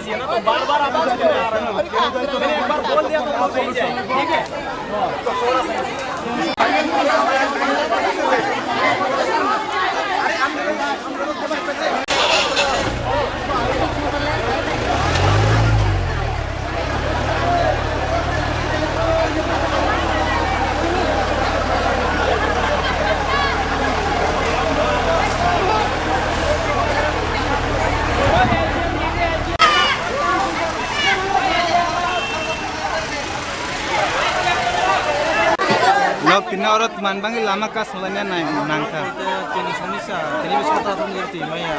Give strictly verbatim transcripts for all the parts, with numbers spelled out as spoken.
ये ना तो बार बार आप बोलते हैं, मैंने एक बार बोल दिया तो बोलते ही जाए, ठीक है? Nok tini oro tman bangwi lama kasulaina nai nangkha. Tini somisa, tini bisingo ta thumjak twi maya,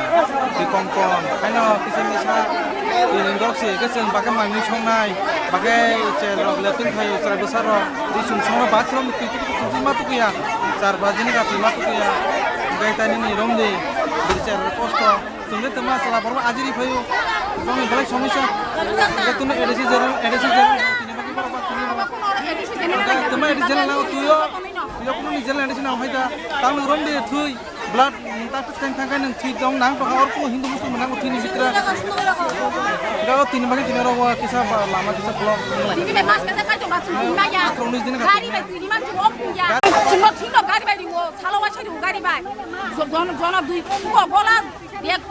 twi kongkon, haino kisa misa, tini gok se, kisa bakhe manwi songnai, bakhe chair rok leptwng phaio, chwrai bwsa rok, twi chwng songrok bathroom twi twi twi twi ma tukuya, char bajini ka twi ma tukuya, hwnkhe tei nini romdi, bwrwi chair rok kosto. Chwngno tongma chwla borok ajiri phaio. Bongni belai somisa. Hwnkhe tongma A D C general, A D C general, tini bagwi borok ba tini. Tongma A D C general nango tuyo. Tuyo kunu ni general A D C nang phaida. Tang rom de thui. Blood, mm, ta tus kan thang kan nang thui dong nang tokha or kunu Hindu Muslim nang thui ni bitra. Ga tini bagwi tini ro wa kisa ba lama kisa block. Tini be mas kata kai to mas thui ma ya. Atrong ni jini ka. Gari bai thui ni man thui op ya. Thui ma thui no gari bai ri wo. Salo wa chari wo gari bai. Jono, jono dui ko gola. Bag,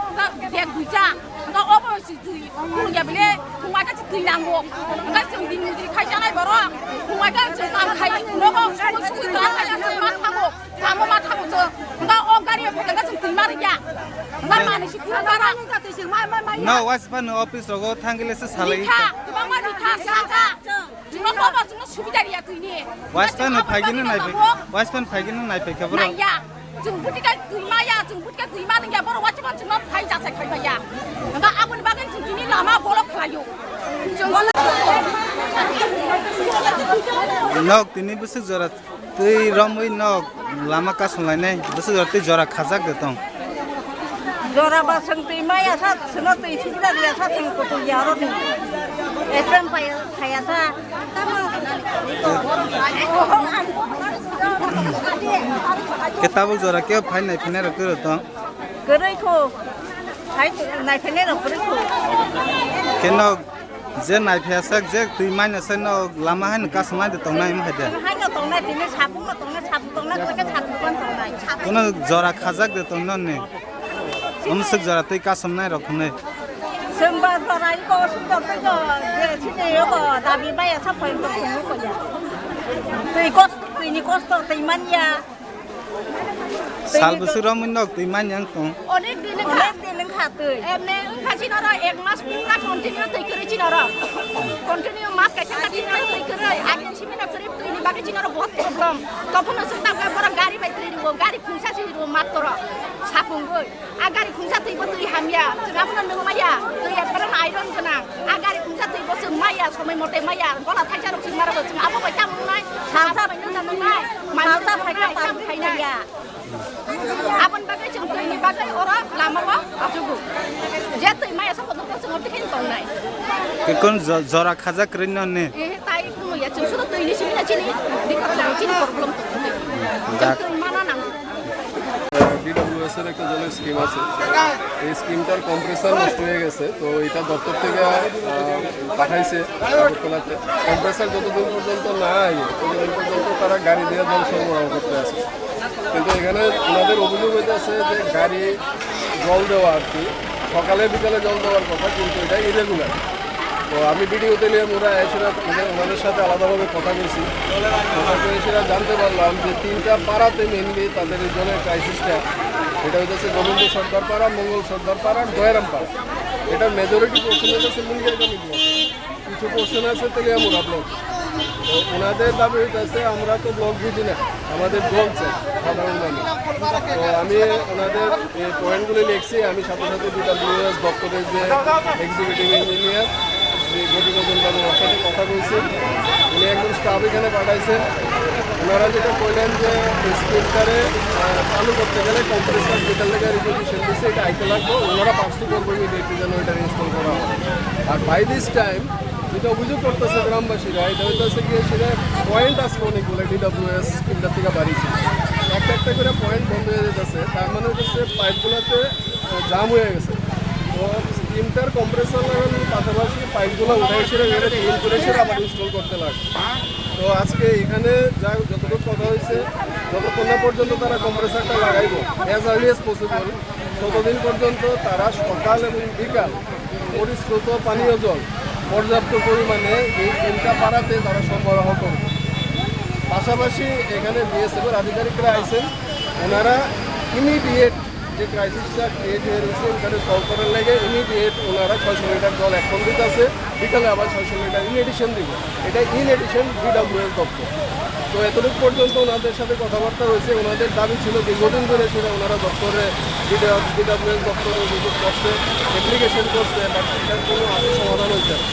bag duita. Hwnkhe obo se twi ongkhu ya bile, thungbai khe twi nango. Hwnkhe chwng din mujri khai chanai borok. Thungbai khe chwng kam khai, nogo sukui sukui tong khai chwng ma thango. Kamo ma thango chwng. Hwnkhe o gari o phai khe chwng twi ma rwya. Hwnkhe manwi se thung bara. No, wasipani office rogo thangile se salai. Rikha, kwbangma rikha, saka. Chwngno kobo chwngno subida riya twini. Wasipani phaigini naiphai, wasipani phaigini naiphai khe borok. Naiya. Chwng buti kai twi maya, chwng buti kai twi ma nangya, borok wasipani chwngno phai jachai khai maya. Hwnkha aboni bagwi chwng tini lama bolok khlaio. Chwng Nok tini bwswk jora twi romwi nok lama kasong lainai, bwswk jora twi jora khajak de tong. Jora ba chwng twi maya sa, chwngno twi sibida riya sa, chwng kutui ya oro ni. Exam paya, paya sa. Khe tabuk jora khe phai nai phai nai rok twi rok tong. Kwrwi kho. Phai nai phai nai rok kwrwi kho. Khe nok je nai phai sak je twi manya sai nok lama hai no kasong nai de tong nai mo hai de. Hai no tong nai tini sapung no tong nai sapung tong nai kwrwi khe sapung ban tong nai. Kono jora khajak de tong nai ni. Omswk jora twi kasomnai rok hwnwi. Chwng ba jora iko sundor tei do, je sini iko dabi maya sa point to sini ko ya. Twi kos, twi ni kosto twi man ya. Sal bwswk romwi nok twi man yang tong. Onek din wngkha. Onek din wngkha twi. Emne wngkha chini oro ek mas pura continue twi kwrwi chini oro. Continue mas kaisa wngkha chini oro twi kwrwi. Agin simi na kwrwi twi ni bagwi chini oro bahut problem. Tophuno swk ta borok gari bai twi rwo, gari phungsa si rwo matoro. Sapungwi. A gari khungsa twi bo twi hamya, chwng abono nung maya, twi ekdom iron gwnang. A gari khungsa twi bo chwng maya, somoi mote maya, gola thaisa rok chwng mara bo chwng abo bai tamo nai, salsa bai nung nung nai, mai salsa nung nung nai, tam khainai. Aboni bagwi chwng twi ni bagwi oro lama o achugo. Je twi maya sabo nung chwng abo khin tongnai. Kekon jo-, jora khajak kwrwi no ne? Eh, tai kuno ya chwng sudo twi ni simi na chini, dikor chini problem. Chwng twi mana nang. DWS এর একটা জলের স্কিম আছে, এই স্কিমটার কম্প্রেসার নষ্ট হয়ে গেছে, তো এটা দপ্তর থেকে আহ, পাঠাইছে আগরতলাতে। কম্প্রেসার যতদিন পর্যন্ত না আয় ততদিন পর্যন্ত তারা গাড়ি দিয়ে জল সরবরাহ করতে আছে। কিন্তু এখানে ওনাদের অভিযোগ হইতেছে যে গাড়ি জল দেওয়া আর কি, সকালে বিকালে জল দেওয়ার কথা, কিন্তু এটা ইরেগুলার। তো আমি ভিডিও দিলে ওরা এসে ওনাদের সাথে আলাদাভাবে কথা বলছি। কথা বলে সেটা জানতে পারলাম যে তিনটা পাড়াতে মেইনলি তাদের এই জলের ক্রাইসিসটা, এটা হচ্ছে গোবিন্দ সর্দার পাড়া, মঙ্গল সর্দার পাড়া আর দয়ারাম পাড়া। এটার মেজরিটি পোর্শন হচ্ছে মুঙ্গিয়াকান্দি ব্লক, কিছু পোর্শন আছে তেলিয়ামুড়া ব্লক। তো ওনাদের দাবি হইতেছে আমরা তো ব্লক বুঝি না, আমাদের জল চাই সাধারণ মানুষ। তো আমি ওনাদের এই পয়েন্টগুলি লিখছি, আমি সাথে সাথে ডিডব্লিউএস দপ্তরের যে এক্সিকিউটিভ ইঞ্জিনিয়ার শ্রী গোপীমোহন বাবু, ওনার সাথে কথা বলছি। উনি একজন স্টাফ এখানে পাঠাইছেন। ওনারা যেটা কইলেন যে স্কিমটারে, আহ, চালু করতে গেলে কম্প্রেসার যেটা লেগে রিকোয়েস্ট দিচ্ছে, এটা আইতে লাগবে। ওনারা পার্সু করবো ইমিডিয়েটলি যেন ওইটা ইনস্টল করা হয়। আর বাই দিস টাইম যেটা অভিযোগ করতেছে গ্রামবাসীরা, এটা হইতেছে গিয়ে সেটা পয়েন্ট আসলো অনেকগুলো ডিডব্লিউএস স্কিমটা থেকে বাড়িয়েছে, একটা একটা করে পয়েন্ট বন্ধ হয়ে যেতেছে। তার মানে হচ্ছে পাইপগুলোতে জাম হয়ে গেছে। তো স্কিমটার কম্প্রেসার লাগানো পাশাপাশি পাইপগুলো উঠে এসে এখানে ক্লিন করে এসে আবার ইনস্টল করতে লাগে। তো আজকে এখানে যা যতটুকু কথা হয়েছে, যতক্ষণ না পর্যন্ত তারা কম্প্রেসারটা লাগাইবো, as early as possible, ততদিন পর্যন্ত তারা সকাল এবং বিকাল পরিস্রুত পানীয় জল পর্যাপ্ত পরিমাণে এই তিনটা পাড়াতে তারা সরবরাহ করবে। পাশাপাশি এখানে বিএসএফ এর আধিকারিকরা আইছেন, ওনারা ইমিডিয়েট যে ক্রাইসিসটা ক্রিয়েট হয়ে রয়েছে ওখানে সলভ করার লাগে ইমিডিয়েট ওনারা ছয়শো লিটার জল এখন দিতেছে, বিকালে আবার ছয়শো লিটার ইন এডিশন দিব। এটা ইন এডিশন ডিডব্লিউএস দপ্তর। তো এতটুকু পর্যন্ত ওনাদের সাথে কথাবার্তা হয়েছে। ওনাদের দাবি ছিল দীর্ঘদিন ধরে সেটা ওনারা দপ্তরে, ডিডব্লিউএস দপ্তরে অভিযোগ করছে, অ্যাপ্লিকেশন করছে, বাট এটার কোনো আজও সমাধান হয়েছে না।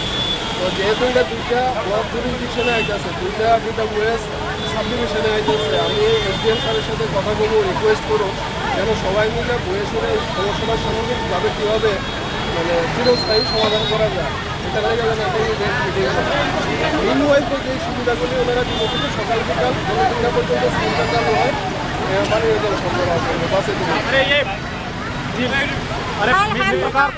তো যেহেতু এটা দুইটা ওয়ার্ড জুরিসডিকশনে আইতেছে, দুইটা ডিডব্লিউএস সাবডিভিশনে আইতেছে, আমি এসডিএম স্যারের সাথে কথা বলবো, রিকোয়েস্ট করবো যেন সবাই মিলে বইয়ে শুনে এই সমস্যাটা সামগ্রিকভাবে কীভাবে মানে চিরস্থায়ী সমাধান করা যায়, সেটা লেগে যেন একটা ইউনিট মিটিং হয়। মিনওয়াইল তো যে সুবিধাগুলি ওনারা দিব, কিন্তু সকাল বিকাল দুই ঘন্টা পর্যন্ত স্কুলটা চালু হয়, এ, পানীয় জল সরবরাহ করবে, বাসে করে। अरे ये, अरे, हाल, हाल।